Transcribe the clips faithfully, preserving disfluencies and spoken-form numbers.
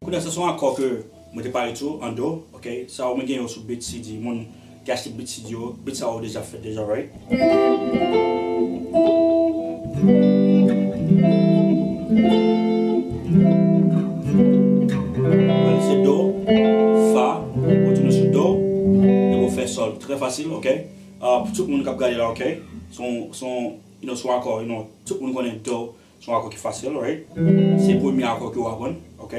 Kounye a, sa se yon akò ke mwen te pale tou, an do, ok? Sa yo mwen gen yo sou beat C D. Moun ki achte beat C D yo, beat sa yo deja fèt deja, right? Well, se do, fa, ou tounen sou do, epi ou fè sòl. Trè fasil, ok? Ah, pou tout moun k ap gade la, ok? Se yon, se yon, you know, se yon akò, you know, tout moun konnen do, se yon akò ki fasil, right? Se premye akò ke w aprann, ok?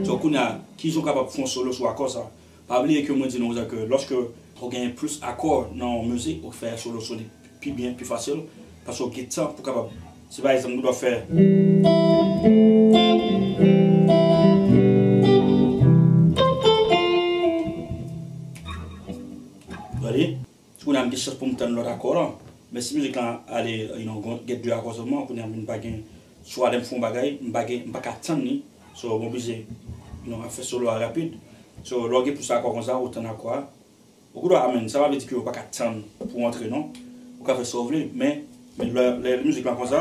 So, kounye a, kijan w kapab fè yon solo sou akò sa? Pa bliye ke mwen di nou konsa ke lòske ou genyen plis akò nan yon mizik, ou fè solo soli pi byen, pi fasil, paske ou gen tan pou kapab, si pa egzanp, ou dwe fè, gade, si kounye a m gen chans pou m tann lòt akò lan, men si mizik lan ale, you know, gon, gen de akò sèlman, kounye a m vin pa gen swa lè m fè yon bagay, m pa gen, m pa ka tann li, so m oblije, you know, ap fè solo a rapid. So lè w gen plis akò konsa, ou tann akò a, ou gendwa, amen, sa pa vle di ke ou pa ka tann pou w antre non. Ou ka fè sa w vle, men, men lè, lè mizik lan konsa,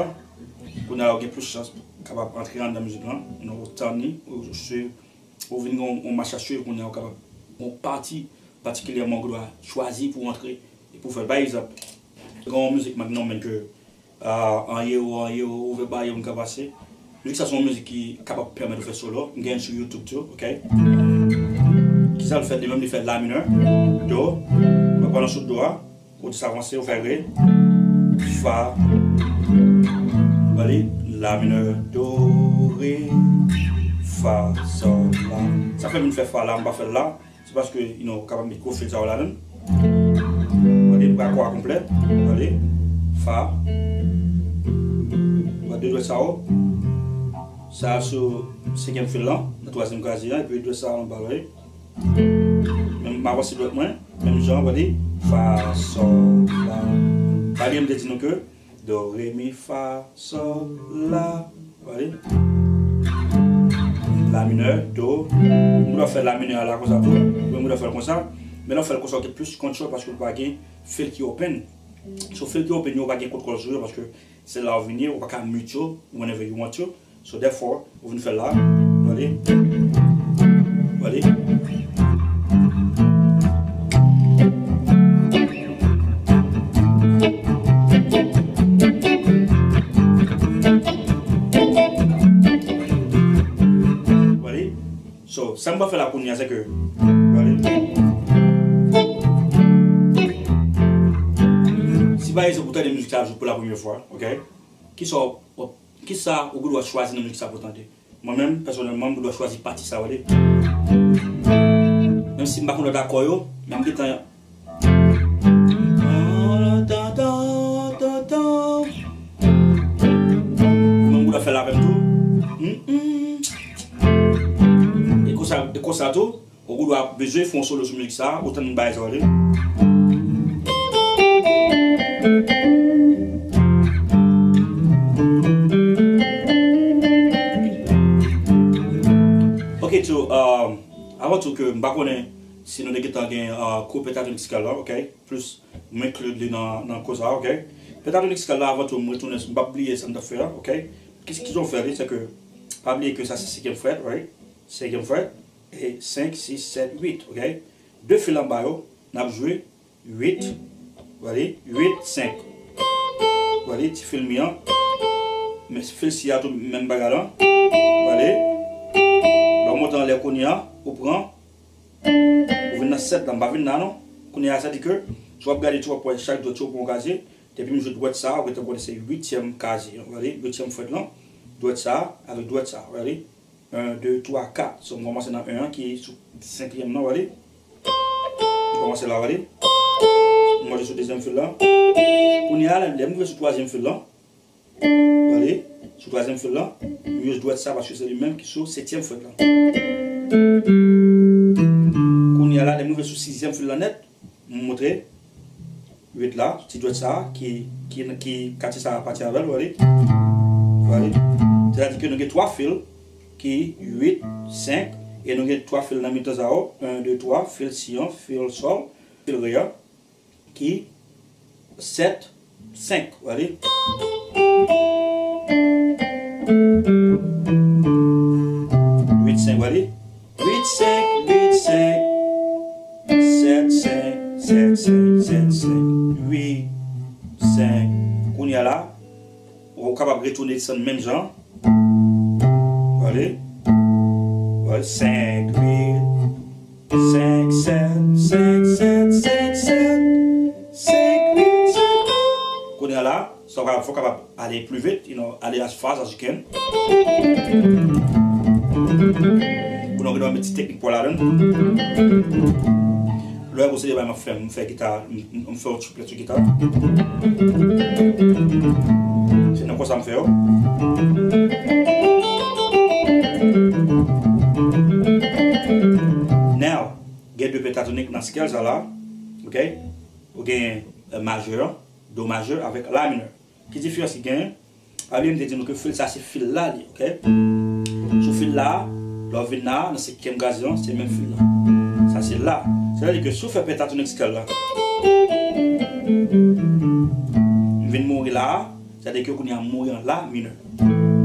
kounye a ou gen plis chans pou kapab antre anndan mizik lan, you know, ou tann li, ou swiv, ou vin gen yon, yon mach a swiv, kounye a ou kapab gen yon pati patikilyèman ou gendwa chwazi pou w antre e pou w fè l. Pa egzanp, gen yon mizik Magnum menm ke, ah, an yewo, an yewo, ouvè ba yo, m ka pase. Mizik sa se yon mizik ki kapab pèmèt ou fè solo. M gen l sou YouTube tou, ok? Kisa l fè li menm? Li fè la minè, do, mwen pran nan sou do a, ou dis avanse, ou fè re, fa, gade, la minè, do, re, fa, sòl, la. Sa fè m vin fè fa la, m pa fè l la. Se paske, you know, ou kapab met gwo fil sa yo ladan l. Gade, m pral akò a konplè. Gade, fa. Gade de dwèt sa yo. Sa sou senkyèm fil lan, nan twazyèm kazi a, epi dwèt sa anba l, wi. Men m avanse dwèt mwen, menm jan, gade, fa, sòl, la. Pa bliye m te di nou ke do, re, mi, fa, sòl, la. Gade. La minè, do. M dwe fè la minè a la konsa tou. Oubyen m dwe fè l konsa. Men lè w fè l konsa, ou gen plis control paske ou pa gen fil ki open. So fil ki open yo, ou pa gen kontwòl sou yo paske se la ou vini, ou pa ka mute yo whenever you want to. So therefore, ou vin fè l la. Gade. Gade. Gade. So, sa m pral fè la kounye a, se ke, gade. Si pa egzanp ou tande mizik sa a pou la premyè fwa, ok? Kisa w, w, kisa ou gendwa chwazi nan mizik sa pou w tande? Mwen menm, pèsonèlman, m gendwa chwazi pati sa, w ale. Menm si m pa konn lòt akò yo, men m gentan Mwen m gendwa fè l avè m tou. Mm, mm. E konsa, e konsa tou, ou gendwa bezwen fè yon solo sou mizik sa, ou tann bagay sa, w ale. Ok, tou, um, avan tou ke m pa konnen si nou te gentan gen, uh, kou pentatonik skal la, ok? Plis m include li nan, nan kou sa, ok? Pentatonik skal la, avan tou, m retounen, m p ap bliye sa m t ap fè a, ok? Kisa, kisa w fè li, se ke, pa bliye ke sa se senkyèm frèt, right? Senkyèm frèt, e senk, sis, sèt, uit, ok? De fil anba yo, n ap jwe uit, gade, uit, senk. Gade, ti fil mi an. Men fil si a tou, menm bagay la. Gade. Lè w monte anlè kounye a, ou pran, ou vin nan sèt la, m pa vin la non. Kounye a, sa di ke, si w ap gade tou, w ap wè chak dwèt yo pran yon kazye. Depi m jwe dwèt sa, ou gentan konnen se uityèm kazye an. Gade, uityèm frèt lan. Dwèt sa, avèk dwèt sa, gade. En, de, twa, kat. So, m kòmanse nan en an ki sou senkyèm nan, w ale. M kòmanse la, w ale. M monte sou dezyèm fil la. Kounye a, lè, lè m rive sou twazyèm fil la, w ale, sou twazyèm fil la, m jis dwèt sa paske se li menm ki sou setyèm frèt la. Kounye a la, lè m rive sou sizyèm fil la nèt, m montre uit la, ti dwèt sa a, ki, ki, ki katye sa a pati avè l, w ale. W ale. Sètadi ke nou gen twa fil, ki uit, senk, e nou gen twa fil nan mitan sa yo, en, de, twa, fil si an, fil sòl, fil re a, ki sèt, senk, w ale. uit senk, wè li? Uit senk, uit senk, sèt senk, sèt senk, sèt senk, uit senk. Kounye a la, ou kapab retounen desann menm jan. Wè li? Wè, senk, uit, senk, sèt, senk, sèt, senk, sèt, senk, uit, senk. Kounye a la, sa w ka, fò w kapab ale pli vit, you know, ale as fast as you can. Pou nou gentan met ti teknik pa w ladan. Lè w posede bay m ap fè, m fè gita, m, m, m fè yon ti plè sou gita. Se nan konsa m fè yo. Now, gen de pentatonik nan scale sa la. Ok? Ou gen, eh, majè, do majè avèk la minè. Ki diferans ki genyen? Abyen m te di nou ke fil sa se fil la li, ok? Sou fil la, lè w vin la, nan senkyèm gradye an, se menm fil la. Sa se la. Sètadi ke si w fè pentatonik scale la, m vin mouri la, sètadi ke kounye a m mouri an la minè.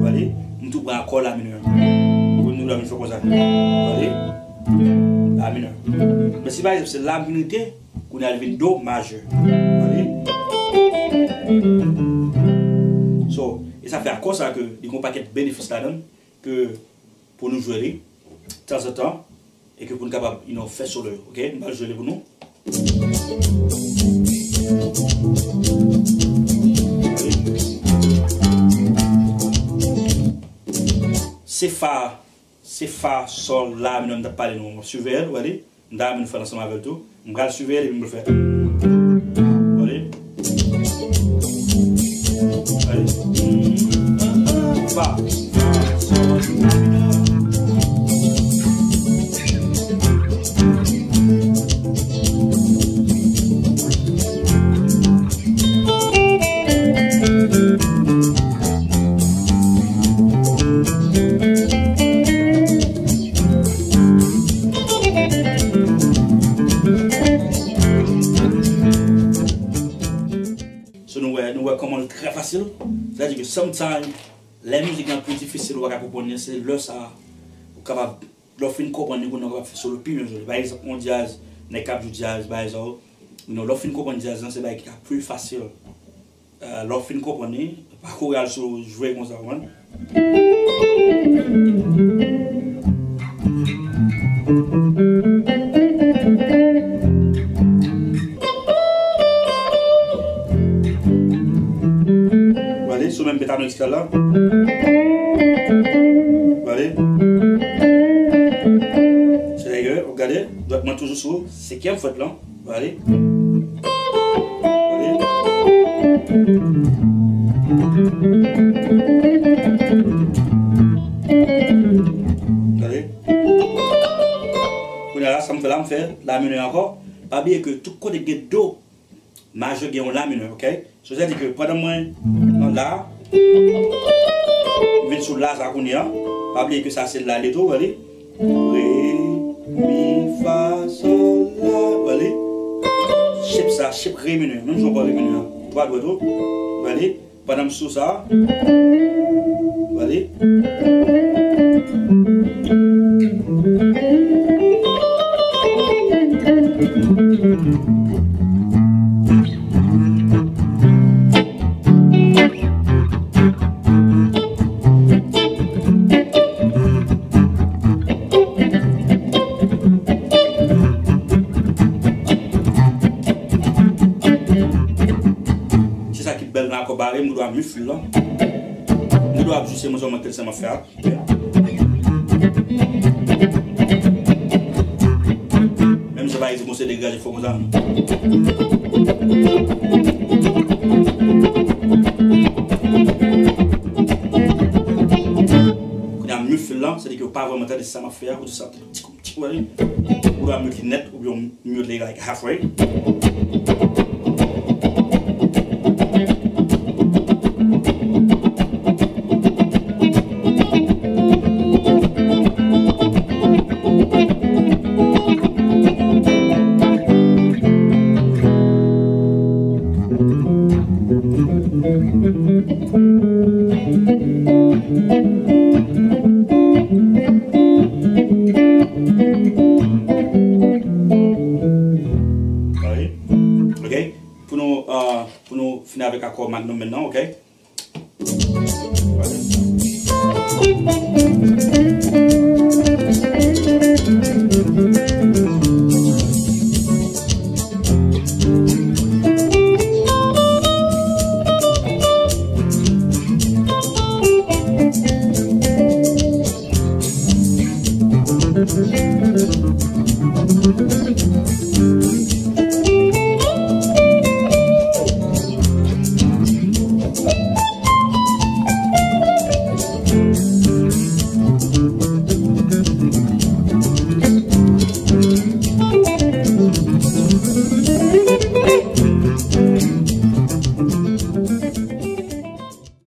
Wè li? M tou pran akò la minè. Pou nou la vin fè konsa. Wè li? La minè. Men si pa egzanp se la minè, kounye a li vin do majè. Tande? So, e sa fè akò sa ke li gen yon pakèt benefis ladan l ke pou nou jwe li tanzantan e ke pou nou kapab, you know, fè solo yo, ok? M pral jwe li pou nou. Se fa, se fa, sòl, la minè m t ap pale nou an, m ap siveye l, wè li? M ta renmen nou fè l ansanm avè l tou. M pral siveye l epi m pral fè. Tande? Tande? Fa, fa, sòl, la minè. So, nou wè, nou wè kòman l trè fasil. Sètadi ke sometimes, lè mizik lan pi difisil, ou pa ka konprann li, se lè sa a, ou kapab, lè w fin konprann li, kounye a w kapab fè solo pi byen jwe. Pa egzanp, yon djaz, nèg k ap jwe djaz, pa egzanp, non, lè w fin konprann djaz lan, se bagay ki ka pi fasil. Eh, lè w fin konprann li, pa kouri al sou jwe konsa, w konprann? Wale, sou menm pentatonik la. Wale. Se dayè, w ap gade, dwèt mwen toujou sou senkyèm frèt lan. Wale. Wale. Wale. Kounye a la, sa m fè la, m fè la minè ankò. Pa bliye ke tout kote gen do majè gen yon la minè, ok? So, sa di ke pandan mwen nan la, m vin sou la sa kounye a. Pa bliye ke sa se la li tou, wale. Re, mi, fa, sòl, la, wale. Shape sa, shape re minè. Menm jan w wè re minè a. Twa dwèt ou, wale. Pandan m sou sa, wale. Se sa ki bèl nan akò bare, m gen dwa mute fil lan. M gen dwa ap jwe se mwen sèlman tèl sa m ap fè a. Menm jan pa egzanp, se degaje fò konsa. Kounye a mute fil lan, se di ke w pa vrèman tande sa m ap fè a, ou di sa ti kou, ti kou, ou dwe mute li nèt, oubyen w mute li like halfway. Pou nou, uh, pou nou fini avèk akò Magnum menm nan, ok?